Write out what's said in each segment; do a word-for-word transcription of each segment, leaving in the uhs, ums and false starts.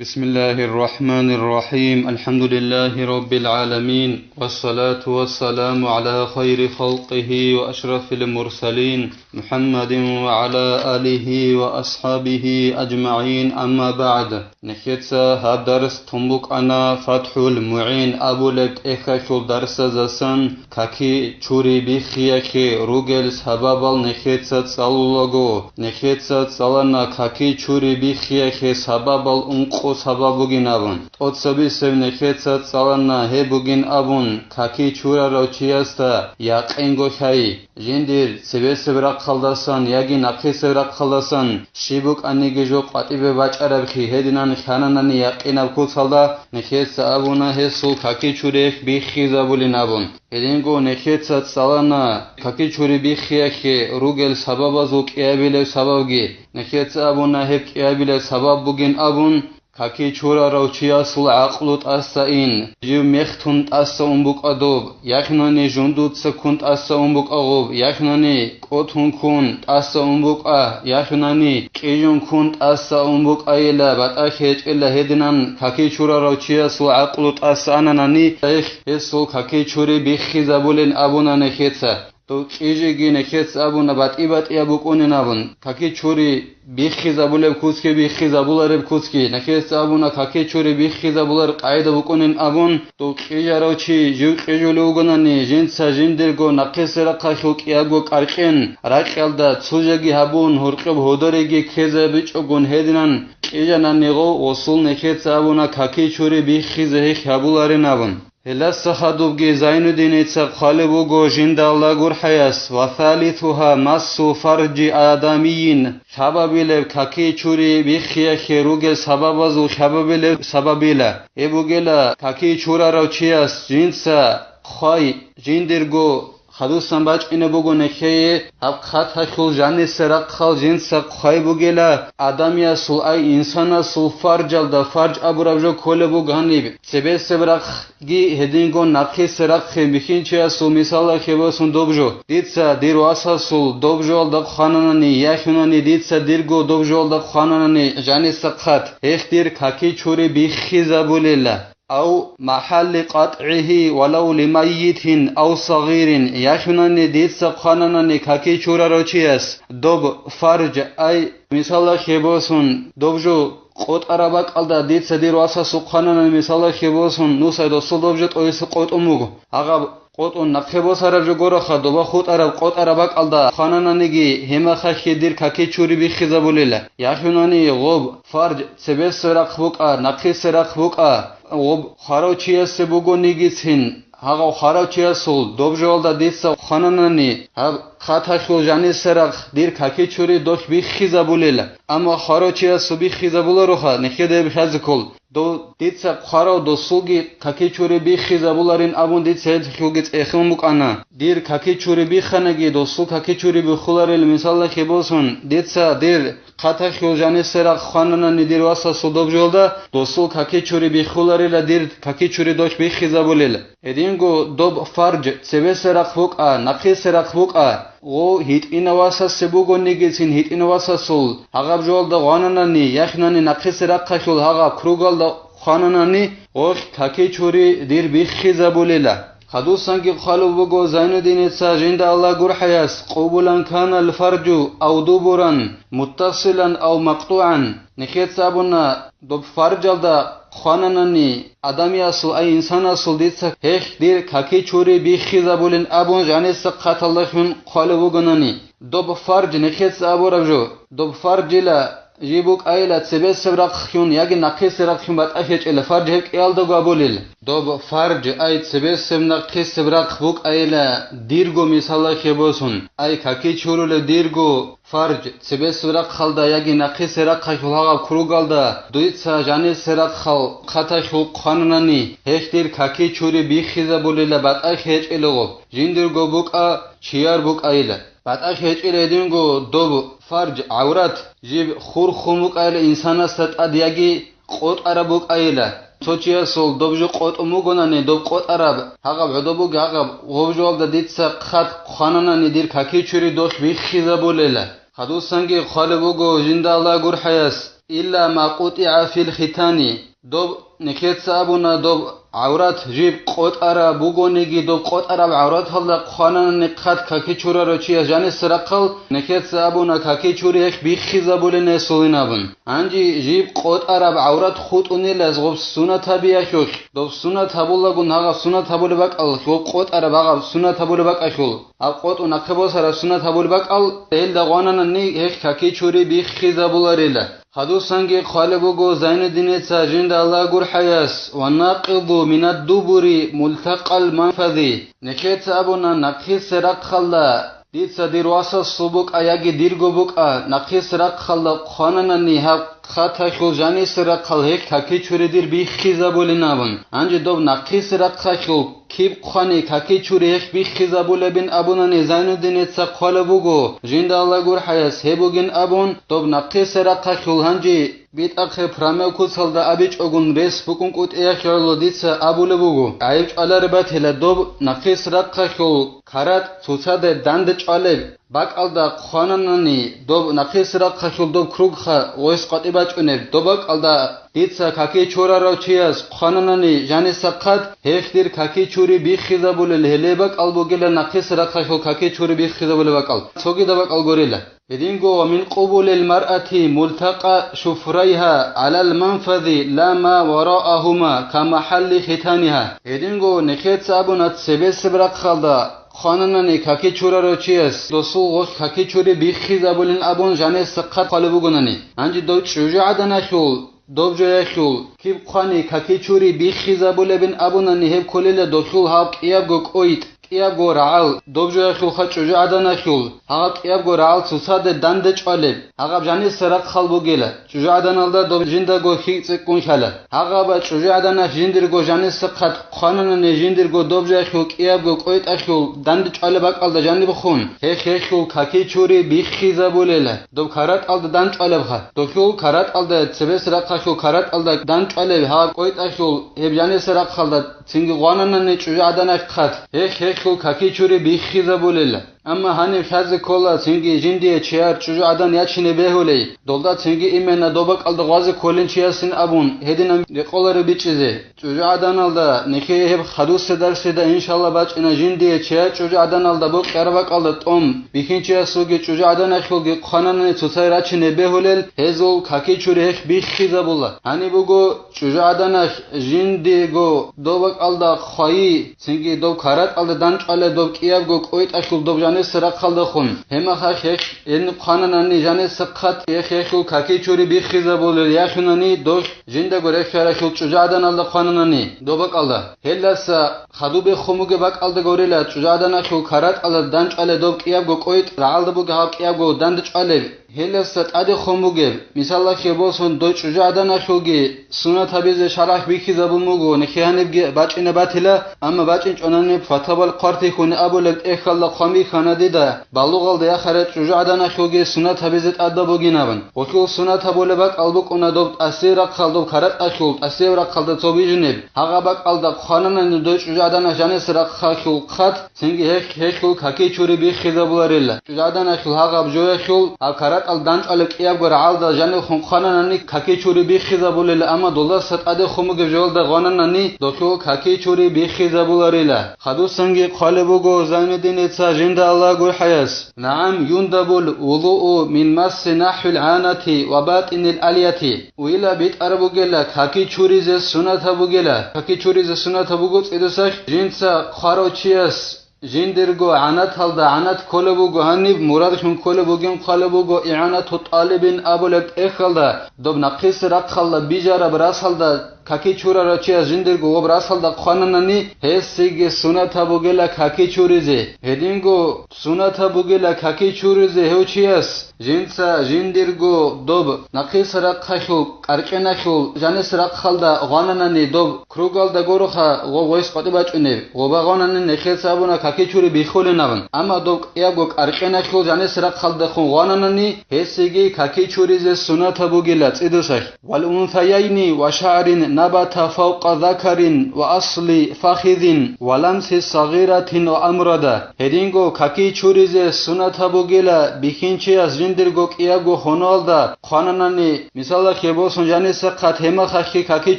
بسم الله الرحمن الرحيم. الحمد لله رب العالمين. والصلاة والسلام على خير خلقه وأشرف المرسلين محمد وعلى آله وأصحابه أجمعين. أما بعد. Нехеца гьаб дарс тун букӀана ФатхӀул МугӀин абулеб тӀехьалъул дарсазасан. Каки чури биххиялъе ругел сабабал нехеца цӀалулаго, нехеца цӀалана каки чури биххиялъе сабабал ункъо сабаб бугин абун. ТӀоцабисеб нехеца цӀалана гьеб бугин абун, каки чурарав чиясда якъинго лъай, жиндир цебесеб рахъалдасан яги нахъисеб рахъалдасан щиб букӀаниги жо къватӀибе бачӀарабхъи гьединан хьананани якъинаб куцалда, нехеца абуна гьесул каки чури биххизабулин абун. Гьединго нехеца цӀалана каки чури биххиялъе ругел сабабазул кӀиабилеб сабабги. Нехеца абуна гьеб кӀиабилеб сабаб бугин абун, каки чурарав чиясул гӀакълу тӀаса ин, жив мехтун тӀаса ун букӀа доб, яхинани жундуца ккун тӀаса ун букӀа гъоб, яхинани кӀотун ккун тӀаса ун букӀа, яхинани кӀижун ккун тӀаса ун букӀайила, батӀа хечӀила гьединан каки чурарав чиясул гӀакълу тӀаса ананани, гьелъ гьесул каки чури биххизабулин абуна нехеца. Дов кӀижиги нехеца абуна батӀи-батӀияб букӀунин абун, каки чури биххизабулеб куцги биххизабулареб куцги, нехеца абуна каки чури биххизабулареб къагӀида букӀунин абун, дов кӀижарав чи жив кӀижулев вугонани, жинца жиндирго нахъисеб рахъалъул кӀиябго кӀаркьен, ракьалда цужаги гьабун, гьоркьоб гьодариги ккезабичӀогун гьединан кӀижанани гъов, гъосул нехеца абуна каки чури биххизе гьехь гьабуларин абун. Гьелдаса хадубги Зайнуддиница хъвалеб буго жинда Аллагь гурхӀаяс: «Ва салисугьа массу фаржи адамийин», лъабабилеб каки чури биххиялъе ругел сабабазул лъабабилеб сабабила. Гьеб бугела каки чурарав чияс жинца хъвай, жиндирго хадусан бачӀине буго нехее гьаб хъаталъул жанисе рахъал жинца хъвай бугела, адамиясул, ай инсанасул фаржалда, фарж абураб жо кколеб буго гьаниб, цебесеб рахъги гьединго нахъисе рахъги бихьинчиясул мисалалъе босун доб жо. Дица дир васасул доб жоялда хъвананани, яхинани дица дирго доб жоялда хъвананани жаниса хъат, гьелъ дир каки чури биххизабулела. Ав махӀалли къатӀгӀигьи валав лимаййитин ав сагъирин, яхинани дица хъвананани каки чурарав чияс, доб фарж, ай, мисалалъе босун, доб жо къотӀараб бакӀалда дица дир васасул хъвананани, мисалалъе босун, нусай досул доб жо тӀоиса къотӀун буго. Гьагъаб къотӀун нахъе босараб жо гуроха, доба хутӀараб къотӀараб бакӀалда хъванананиги, гьемахалъе дир каки чури биххизабулела. Яхинани гъоб фарж цебесеб рахъ букӀа, нахъисеб рахъ букӀа, гъоб хварав чиясе бугонигицин, гьагъав хварав чиясул доб жоялда дица хъвананани, гьаб хъаталъул жанисе рахъ дир каки чури долъ биххизабулела. Амма хварав чиясул биххизабулароха, нехеда гьеб лъазе ккол. Дов дица хъварав досулги каки чури биххизабуларин абун дица гьелъулги цӀехун букӀана. Дир каки чури бихханаги, досул каки чури биххуларел мисалалъе босун, дица дир хъаталъул жанисе рахъ хъвананани дир васасул доб жоялда, досул каки чури биххуларила, дир каки чури долъ биххизабулел. Гьединго доб фарж цебесеб рахъ букӀа, нахъисеб рахъ букӀа, гъов гьитӀинав васасе бугонигицин гьитӀинав васасул гьагъаб жоялда гъвананани, яхинани нахъисеб рахъалъул гьагъаб кругалда хъвананани, гъолъ каки чури дир биххизабулела. Хадусанги хъвалеб буго Зайнуддиница жинда Аллагь гурхӀаяс: «Къубулан канал фаржу ав дубуран, муттасилан ав макътугӀан». Нехеца абуна, доб фаржалда хъвананани, адамиясул, ай инсанасул дица гьелъ дир каки чури биххизабулин абун жаниса хъаталда хьун хъвалев вугонани, доб фарж нехеца абураб жо, доб фаржила жиб букӀайила цебесеб рахъ хьун яги нахъисеб рахъ хьун батӀа хечӀила, фарж гьеб кӀиялдаго абулел. Доб фарж, ай цебесеб нахъисеб рахъ букӀайила дирго мисалалъе босун, ай каки чурулев дирго фарж, цебесул рахъалда яги нахъисел рахъалъул гьагъаб кругалда дуца жанисе рахъал хъаталъул хъвананани, гьелъ дир каки чури биххизабулила батӀа хечӀила гъоб, жиндирго букӀа, чияр букӀайила. БатӀа хечӀила гьединго доб фарж, гӀаврат, жиб хурхун букӀайила инсанасда тӀад яги къотӀараб букӀайила. Цо чиясул доб жо къотӀун бугонани, доб къотӀараб гьагъаб гӀодоб буго, гьагъаб гъоб жоялда дица хъат хъвананани, дир каки чури долъ биххизабулела. Хадусанги хъвалеб буго жинда Аллагь гурхӀаяс: илла ма къутӀигӀа фил хитани. Доб нехеца абуна, доб гӀаврат жиб къотӀараб бугониги, доб къотӀараб гӀавраталда хъвананани хъат каки чурарав чияс жаниса рахъал, нехеца абуна, каки чури гьехь биххизабулин гьесулин абун. Гьанже жиб къотӀараб гӀаврат хутӀунила гъоб сунатабиялъулъ, доб сунат гьабулагун гьагъаб сунат гьабулеб бакӀал, гъоб къотӀараб гьагъаб сунат гьабулеб бакӀалъул, гьаб къотӀун нахъе босараб сунат гьабулеб бакӀал, гьелда гъвананани гьехь каки чури биххизабуларила. Хадусанги хъвалеб буго Зайнуддиница жинда Аллагь гурхӀаяс: «Ва накъиду минад-дубури мултакъал манфази». Нехеца абуна, нахъисеб рахъалда дица дир васасул букӀа яги дирго букӀа, нахъисеб рахъалда хъвананани гьаб хъаталъул жанисеб рахъал гьехь каки чури дир биххизабулин абун. Гьанже доб нахъисеб рахъалъул киб хъвани каки чури гьехь биххизабулебин абунани Зайнуддиница хъвалеб буго, жинда Аллагь гурхӀаяс гьеб бугин абун, доб нахъисеб рахъалъул гьанже битӀахъе прамел куцалда абичӀогун рес букӀун кӀутӀиялъе гӀоло дица абулеб буго, гӀайиб чӀвалареб батила доб нахъисеб рахъалъул каратӀ цоцаде данде чӀвалеб. БакӀалда хъвананани, доб нахъисеб рахъалъул доб кругха гъойс къватӀи бачӀунеб, доб бакӀалда дица каки чурарав чияс хъвананани жаниса хъат, гьелъ дир каки чури биххизабулел гьеле бакӀал бугила нахъисеб рахъалъул каки чури биххизабулеб бакӀал, цогидаб бакӀал гурила. Гьединго ва мин къубулил маръати мултакъа шуфрайха гӀалал манфази ла ма вараахума ка махӀалли хитаниха. Гьединго нехеца абуна цебесеб рахъалда хъвананани каки чурарав чияс досул гъолъ каки чури биххизабулин абун жаниса хъат хъвалеб бугонани. Гьанже дов чӀужугӀаданалъул, доб жоялъул киб хъвани каки чури биххизабулебин абунани гьеб кколила дохьул гьаб кӀиябго кӀойтӀ, кӀиябго рагӀал, доб жоялъулха чӀужугӀаданалъул, гьагъаб кӀиябго рагӀал цоцаде данде чӀвалеб, гьагъаб жаниса рахъал бугила. ЧӀужугӀаданалда доб жиндаго хьикъ цӀикӀкӀун лъала. Гьагъаба чӀужугӀаданалъ жиндирго жаниса хъат хъвананани жиндирго доб жайхьул кӀиябго кӀойтӀалъул данде чӀвалеб бакӀалда жанибхун, гьехь-гьехьул каки чури биххизабулела. Доб каратӀалда данчӀвалебха. Дохьул каратӀалда, цебес рахъалъул каратӀалда данчӀвалеб гьаб кӀойтӀалъул гьеб жаниса рахъалда цинги гъвананани чӀужугӀаданалъ хъат, гьехь-гьехьул каки чури биххизабулела. Амма гьаниб лъазе ккола цинги жиндие чияр чӀужугӀадан ячине бегьулей, долда цинги имена доб бакӀалда гъвазе кколин чиясин абун, гьединаб рекъоларе бичӀчӀизе. ЧӀужугӀаданалда, нехее гьеб хадусе дарсида, иншалла, бачӀина жиндие чияр чӀужугӀаданалда бокьараб бакӀалда тӀом, бихьинчиясулги чӀужугӀаданалъулги хъвананани цоцай рачине бегьулел, гьезул каки чури гьехь биххизабула. Гьаниб буго, ЧӀужугӀаданалъ жиндиего доб бакӀалда хъвайи, цинги доб каратӀалда данчӀвалеб доб кӀиябго кӀойтӀалъул доб жаниса рахъалдехун, гьемахалъ гьехь гьениб хъвананани жаниса хъат гьехь-гьехьул каки чури биххизабулел яхинани дохь жиндаго рехьаралъул чӀужугӀаданалда хъвананани доб бакӀалда. Гьелдаса хадуб бехун бугеб бакӀалда гурила чӀужугӀаданалъул каратӀалда данчӀвалеб доб кӀиябго кӀойтӀ рагӀалда буго гьаб кӀиябго данде чӀвалеб. Гьелдаса тӀадехун бугеб, мисалалъе босун, дой чӀужугӀаданалъулги сунат гьабизе шаргӀалъ бихьизабун буго, нехие гьанибги бачӀине батила, амма бачӀинчӀонани фатавал хъвартихьуни абулеб тӀехьалда хъван бихьана дида, балугъалда яхарай чӀужугӀаданалъулги сунат гьабизе тӀадаб бугин абун. Гъолъул сунат гьабулеб бакӀал букӀуна доб тӀасияб рахъал доб каратӀалъул, тӀасияб рахъалда цо бижинеб, гьагъаб бакӀалда хъвананани дой чӀужугӀаданалъ жаниса рахъалъул хъат, цинги гьехь-гьехьул каки чури биххизабуларила. ЧӀужугӀаданалъул гьагъаб жоялъул гьаб каратӀал данчӀвалеб кӀиябго рагӀалда жанивхун хъвананани каки чури биххизабулела, амма долдаса тӀадехун бугеб жоялда гъвананани дохьул каки чури биххизабуларила. Хадусанги хъвалеб буго Зайнуддиница жинда Аллагь гурхӀаяс: «НагӀам, юндабул вузуъу мин масси нахӀвил гӀанати ва батӀинил алияти». Уила битӀараб бугела, каки чуризе сунатаб бугела. Каки чуризе сунатаб буго цӀидусалъ жинца хъварав чияс жиндирго гӀанаталда гӀанат кколеб буго, гьаниб мурадлъун кколеб бугин хъвалеб буго, игӀанату тӀалибин абулеб тӀехьалда, доб нахъисеб рахъалда бижараб расалда каки чурарав чияс жиндирго гъоб расалда хъвананани, гьесиги сунатаб бугела каки чуризе. Гьединго сунатаб бугела каки чуризе гьев чияс, жинца жиндирго доб нахъисеб рахъалъул кӀаркӀеналъул жаниса рахъалда гъвананани доб кругалда гуроха гъо-, гъойс къватӀи бачӀунеб, гъоба гъванани нехеца абуна каки чури биххулин абун, амма доб кӀиябго кӀаркӀеналъул жаниса рахъалдехун гъвананани, гьесиги каки чуризе сунатаб бугила цӀидусалъ. «Вал унсаяйни ва шагӀрин набата фавкъа закарин ва асли фахизин ва ламси сагъиратин ва амрада. Гьединго каки чуризе суннатаб бугила бихьинчияс жиндирго кӀиябго хьунуялда хъвананани, мисалалъе босун, жанисахъат гьемахахъе каки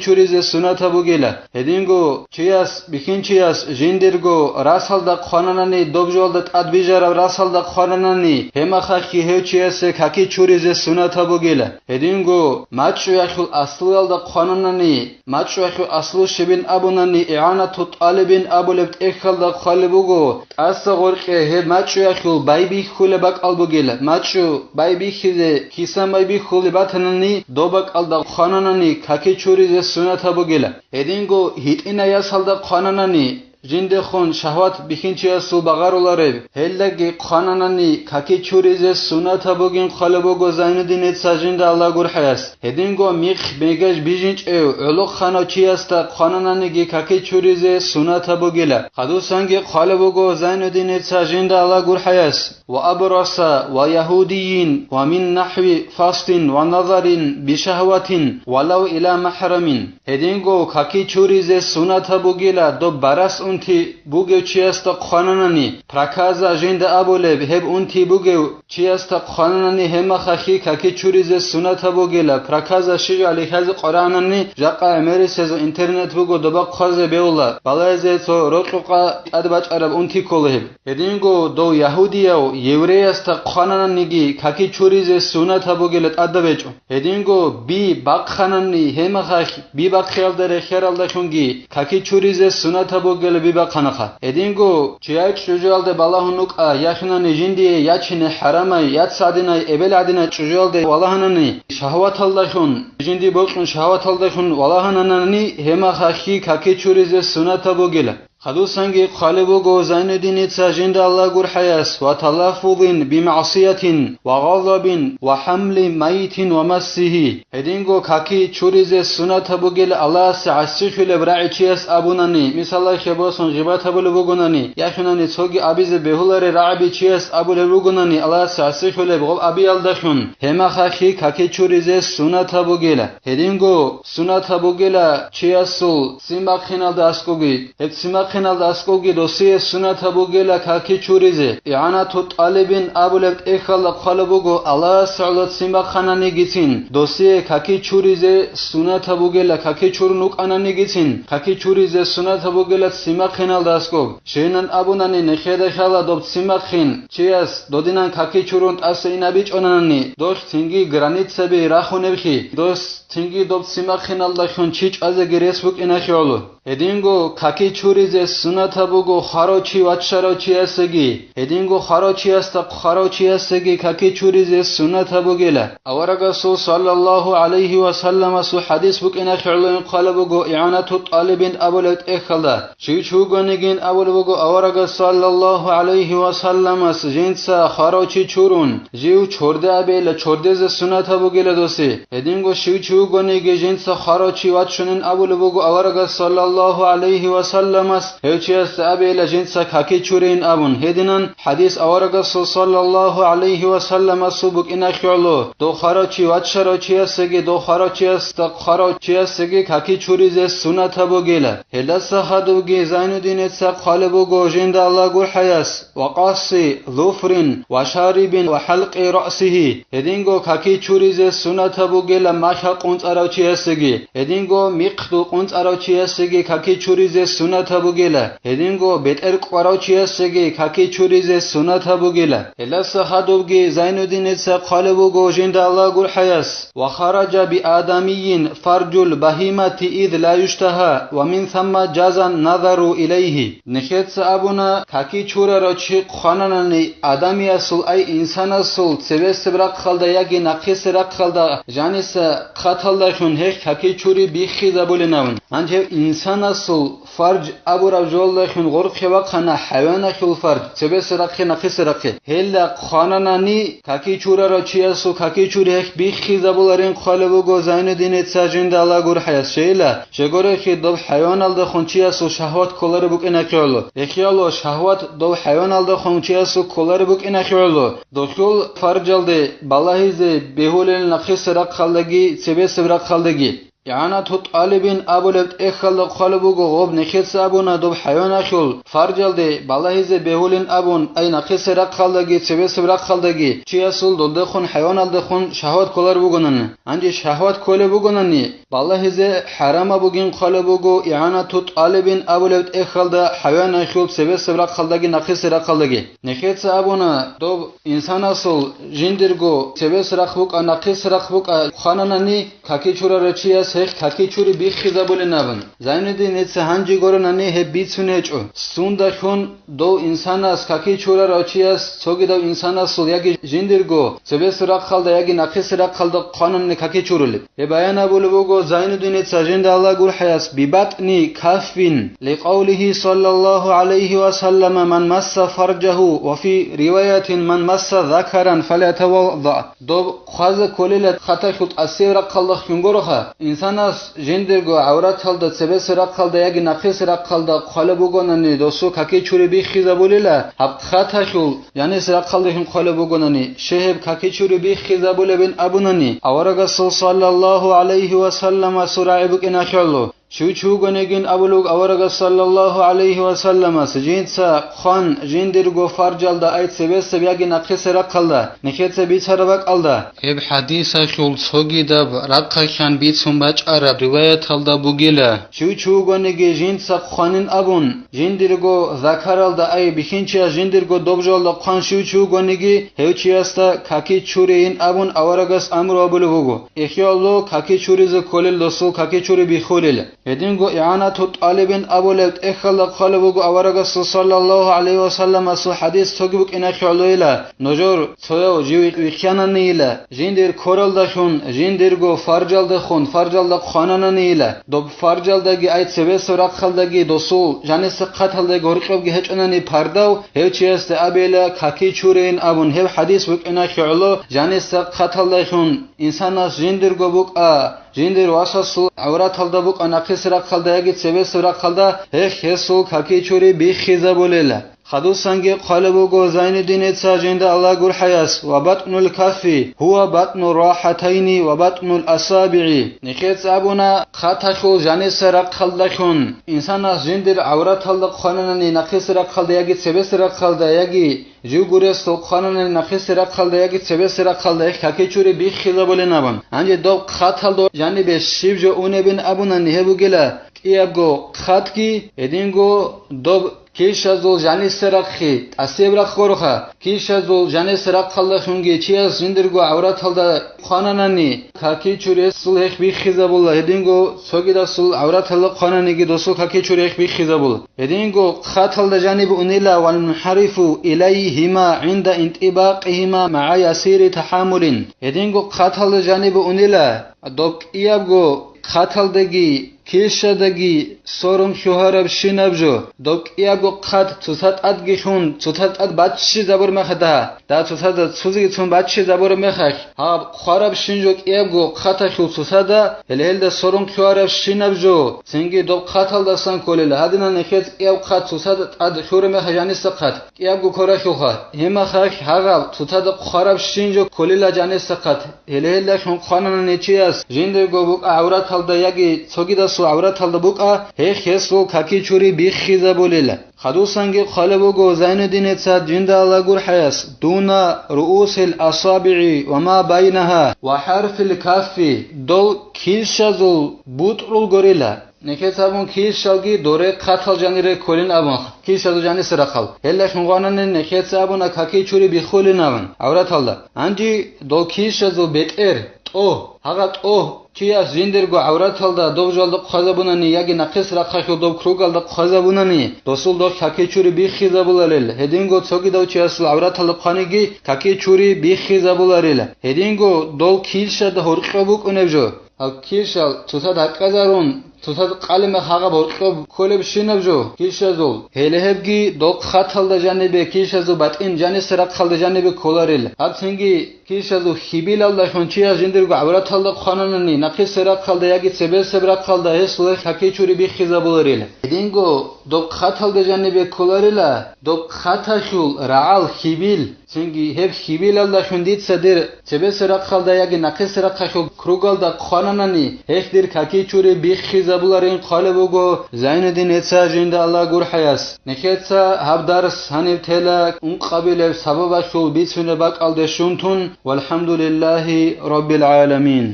чуризе суннатаб бугила. Гьединго чияс, бихьинчияс жиндирго расалда хъвананани, доб жоялда тӀадбижараб расалда хъвананани, гьемахахъе гьев чиясе каки чуризе суннатаб бугила. Гьединго мачӀчӀуялъул аслуялда хъвананани, мачӀчӀуялъул аслу щибин абунани, игӀанату тӀалибин абулеб тӀехьалда хъвалеб буго, тӀаса гъоркье гьеб мачӀчӀуялъул байбихьулеб бакӀал бугила. МачӀчӀу байбихьизе, кисан байбихьулеб батанани, доб бакӀалда хъвананани, каки чуризе суннатаб бугила. Гьединго гьитӀинай ясалда хъвананани, жиндехун шагьват бихьинчиясул багъарулареб, гьелдаги хъвананани, каки чуризе суннатаб бугин хъвалеб буго Зайнуддиница жинда Аллагь гурхӀаяс. Гьединго михъ бегаж бижинчӀев гӀолохъанав чиясда хъванананиги каки чуризе суннатаб бугила. Хадусанги хъвалеб буго Зайнуддиница жинда Аллагь гурхӀаяс: «Ва абраса, ва ягьудийин, ва мин нахӀви фастин ва назарин бишагьватин, валав ила махӀрамин». Гьединго каки чуризе суннатаб бугила доб барас унти бугев чиясда хъвананани, проказа жинда абулеб, гьеб унти бугев чиясда хъвананани, гьемахахъе каки чуризе суннатаб бугила, проказа щиб гӀалихьазе къваранани, жакъа гӀемерисезул интернет буго, доба хъвазе бегьула, балагьизе цо рокьукъа тӀадбачӀараб унти ккола гьеб. Гьединго дов ягьудияв евреясда хъванананиги каки чуризе суннатаб бугила тӀадаб гьечӀо. Гьединго би бахъанани, гьемахахъ би бахъиялда рехияралдалъунги каки чуризе суннатаб бугила би бахъанахъа. Гьединго чияй чӀужуялда балагьун вукӀа, яхинани жиндие ячине хӀарамай, яц гӀадинай, эбел гӀадинай чӀужуялда валагьанани, шагьваталдалъун, жинди бокьун шагьваталдалъун валагьананани, гьемахахъе каки чуризе суннатаб бугила. Хадусанги хъвалеб буго Зайнуддиница жинда Аллагь гурхӀаяс: «Ва талаффузин бимагӀсиятин, ва гъазабин, ва хӀамли майитин ва массигьи». Гьединго каки чуризе суннатаб бугила Аллагьасе гӀасихьулеб рагӀичияс абунани, мисалалъе босун, гъибат гьабулеб бугонани, яхинани цоги абизе бегьуларел рагӀаби чияс абулеб бугонани, Аллагьасе гӀасихьулеб гъоб абиялдалъун, гьемахахъе каки чуризе суннатаб бугила. Гьединго суннатаб бугила чиясул ццин бахъиналда аскӀовги, гьеб ццин бахъиналда аскӀовги досие суннатаб бугила каки чуризе. ИгӀанату тӀалибин абулеб тӀехьалда хъвалеб буго, Аллагьас гӀоло ццин бахъананигицин, досие каки чуризе суннатаб бугила, каки чурун вукӀананигицин, каки чуризе суннатаб бугила ццин бахъиналда аскӀоб. Щайилан абунани, нехеда хала доб ццин бахъин чияс додинан каки чурун тӀаса инабичӀонанани, дос цинги границаби рахунебхи, дос цинги доб ццин бахъиналдалъун чи чӀвазеги рес букӀиналъе гӀоло. Гьединго каки чуризе суннатаб буго хварав чи ваччарав чиясеги, гьединго хварав чиясда хварав чиясеги каки чуризе суннатаб бугила. Аварагасул саллаллагьу гӀалайгьи ва салламасул хӀадис букӀиналъе гӀоло хъвалеб буго ИгӀанату тӀалибин абулеб тӀехьалда. Щив чи вугонигин абулеб буго аварагас саллаллагьу гӀалайгьи ва салламас жинца хварав чи чурун, жив чорде абейила, чордезе суннатаб бугила досе. Гьединго щив чи вугониги жинца хварав чи вачунин абулеб буго аварагас саллаллагьу гӀалайгьи ва салламас, гьев чиясда абейила жинца каки чурейин абун. Гьединан хӀадис аварагасул саллаллагьу гӀалайгьи ва салламасул букӀиналъе гӀоло, дов хварав чи ваччарав чиясеги, дов хварав чиясда хварав чиясеги каки чуризе суннатаб бугила. Гьелдаса хадубги Зайнуддиница хъвалеб буго жинда Аллагь гурхӀаяс: «Ва къасси зуфрин ва шарибин ва хӀалкъи раъсигьи». Гьединго каки чуризе суннатаб бугила махьа къунцӀарав чиясеги, гьединго михъду къунцӀарав чиясеги каки чуризе суннатаб бугила, гьединго бетӀер кӀварав чиясеги каки чуризе суннатаб бугила. Гьелдаса хадубги Зайнуддиница хъвалеб буго жинда Аллагь гурхӀаяс: «Ва хараджа би адамийин фарджул багьимати ид ла юштагьа, ва мин самма жаза назару илайгьи». Нехеца абуна, каки чурарав чи хъвананани, адамиясул, ай инсанасул цебесеб рахъалда яги нахъисеб рахъалда жаниса хъаталдалъун гьелъ каки чури биххизабулинавун. Гьанже гьев инсанасул фардж абураб жоялдалъун гъоркье вахъана хӀайваналъул фардж, цебесеб рахъе, нахъисеб рахъе. Гьелда хъвананани, каки чурарав чиясул каки чури гьелъ биххизабуларин хъвалеб буго Зайнуддиница жинда Аллагь гурхӀаяс. Щайила, щегорехи доб хӀайваналдехун чиясул шагьват кколареб букӀинахъе гӀоло. Эхияло шагьват дов хӀайваналдехун чиясул кколареб букӀинахъе гӀоло, дохьул фарджалде балагьизе бегьулел нахъисеб рахъалдаги цебесеб рахъалдаги. ИгӀанату тӀалибин абулеб тӀехьалда хъвалеб буго гъоб нехеца абуна доб хӀайванахул фаржалде балагьизе бегьулин абун, ай нахъисеб рахъалдаги цебесеб рахъалдаги чиясул долдехун хӀайваналдехун шагьват кколар бугонани. Гьанже шагьват кколеб бугонани, балагьизе хӀарамаб бугин хъвалеб буго игӀанату тӀалибин абулеб тӀехьалда хӀайванахул цебесеб рахъалдаги нахъисеб рахъалдаги. Нехеца абуна доб инсанасул жиндирго цебес рахъ букӀа, нахъис рахъ букӀа хъвананани, каки чурарав чияс гьехь каки чури биххизабулин абун. Зайнудиница гьанже гуронани гьеб бицун гьечӀо. Сундалъун дов инсанас каки чурарав чияс цогидав инсанасул яги жиндирго цебес рахъалда яги нахъис рахъалда хъванани каки чурулеб? Гьеб баян абулеб буго Зайнудиница жинда Аллагь гурхӀаяс бибатӀни каффин, ликъавлихи саллаллагьу гӀалайгьи ва саллама, «Ман масса фаржагьу», ва фи риваятин, «Ман масса закаран, фалятавадда». Доб хъвазе кколила хъаталъул тӀасияб рахъалда хьунгороха, инсанас жиндирго гӀавраталда цебесеб рахъалда яги нахъисеб рахъалда хъвалеб бугонани досул каки чури биххизабулила, гьаб хъаталъул жанис рахъалда хьун хъвалеб бугонани, щай гьеб каки чури биххизабулебин абунани, аварагасул саллаллагьу гӀалайгьи ва саллама сурагӀи букӀиналъулъ. Щив чи вугонигин абулеб аварагас саллаллагьу гӀалайгьи ва салламас, жинца хъван жиндирго фаржалда ай цебесеб яги нахъисеб рахъалда, нехеца бицараб бакӀалда. Гьеб хӀадисалъул цогидаб рахъалъан бицун бачӀараб риваяталда бугила, щив чи вугониги жинца хъванин абун, жиндирго закаралда ай бихьинчияс жиндирго добжалда хъван щив чи вугониги, гьев чиясда каки чурейин абун аварагас амру абулеб буго. Ихьалъул каки чуризе кколел досул каки чури биххулел. Гьединго игӀанату тӀалибин абулеб тӀехьалда хъвалеб буго аварагасул саллаллагьу гӀалайгьи ва салламасул хӀадис цоги букӀиналъулъила, нужер цояв жив вихьананийила, жиндир квералдалъун, жиндирго фаржалдехун, фаржалда хъванананийила, доб фаржалдаги ай цебесеб рахъалдаги досул жаниса хъаталдаги гьоркьобги гьечӀонани пардав, гьев чиясда абейила каки чурейин абун, гьеб хӀадис букӀиналъулъ жаниса хъаталдалъун инсанас жиндирго букӀа, жиндир васасул гӀавраталда букӀа нахъис рахъалда яги цебесеб рахъалда, гьехь гьесул каки чури биххизабулела. Хадусанги хъвалеб буго Зайнуддиница жинда Аллагь гурхӀаяс: «Ва батӀнул каффи гьува батӀнул рахӀатайни ва батӀнул асабигӀи». Нехеца абуна, хъаталъул жаниса рахъалдалъун инсанас жиндир гӀавраталда хъвананани нахъис рахъалда яги цебесеб рахъалда, яги жив гуресул хъвананани нахъисеб рахъалда яги цебесеб рахъалда гьехь каки чури биххизабулин абун. Гьанже доб хъаталда жанибе щиб жо унебин абунани гьеб бугила, кӀиябго хъатги, гьединго доб килщазул жаниса рахъги, тӀасияб рахъ гуроха, килщазул жаниса рахъалдалъунги чияс жиндирго гӀавраталда хъвананани, каки чури гьесул гьехь биххизабула, гьединго цогидасул гӀавраталда хъвананиги досул каки чури гьехь биххизабула. Гьединго хъаталда жаниб унила: «Вал мунхӀарифу илайгьима гӀинда интӀибакъигьима магӀа ясири тахӀаммулин». Гьединго хъаталда жаниб унила, доб кӀиябго хъаталдаги килщадаги сорун лъугьарабщинаб жо, доб кӀиябго хъат цоца тӀадги лъун, цоца тӀад баччизабур мехалъ, да, цоцазда цузеги цун баччизабураб мехалъ, гьаб хъварабщин жо кӀиябго хъаталъул цоцазда, гьеле гьелда сорун лъугьарабщинаб жо, цинги доб хъаталдасан кколел, гьадинан нехец кӀияб хъат цоцазда тӀад лъураб мехалъ жаниса хъат кӀиябго кколелъулха, гьеб мехалъ гьагъаб цоцазда хъварабщин жо кколила жаниса хъат. Гьеле гьелдалъун хъвананани чияс жиндирго букӀа гӀавраталда яги цогидасул гӀавраталда букӀа, гьехь гьесул каки чури биххизабулила. Хадусанги хъвалеб буго Зайнуддиница жинда Аллагь гурхӀаяс: «Дуна руусил асабигӀи ва ма байнагьа ва хӀарфил каффи», дол килщазул бутӀрул гурила. Нехец абун килщалги доре хъатал жанире кколин абун, килщазул жаниса рахъал. Гьелдалъун гъванани нехец абуна каки чури биххулин абун гӀавраталда. Гьанже дол килщазул бетӀер, тӀо, гьагъа тӀо, чияс жиндирго гӀавраталда доб жалда хъвазабунани яги нахъис рахъалъул доб кругалда хъвазабунани, досул дол каки чури биххизабуларел, гьединго цогидав чиясул гӀавраталда хъваниги каки чури биххизабуларила. Гьединго дол килщада гьоркьоб букӀунеб жо. Гьаб килщал цоцазда гьакъазарун, цоцаз къалимахъ гьагъаб гьоркьоб кколебщинаб жо килщазул, гьеле гьебги доб хаталда жанибе килщазул батӀин жаниса рахъалда жанибе кколарила. Гьаб цинги килщазул хьибилалдалъун чияс жиндирго гӀавраталда хъвананани, нахъисеб рахъалда яги цебесеб рахъалда гьесул какичури биххизабуларила. Гьединго доб хаталда жанибе кколарила, доб хаталъул рагӀал хьибил, цинги гьеб хьибилалдалъун дица дир цебесеб рахъалда яги нахъисеб рахъалъул кругалда хъвананани, гьелъ дир какичури биххизабуларин хъвалеб буго Зайнуддин, гьеца жинда Аллагь гурхӀаяс. Нехеца гьаб дарс гьаниб тела ункъабилеб сабабалъул бицунеб бакӀалде щун тун, валхӀамдулиллагьи раббил гӀаламин.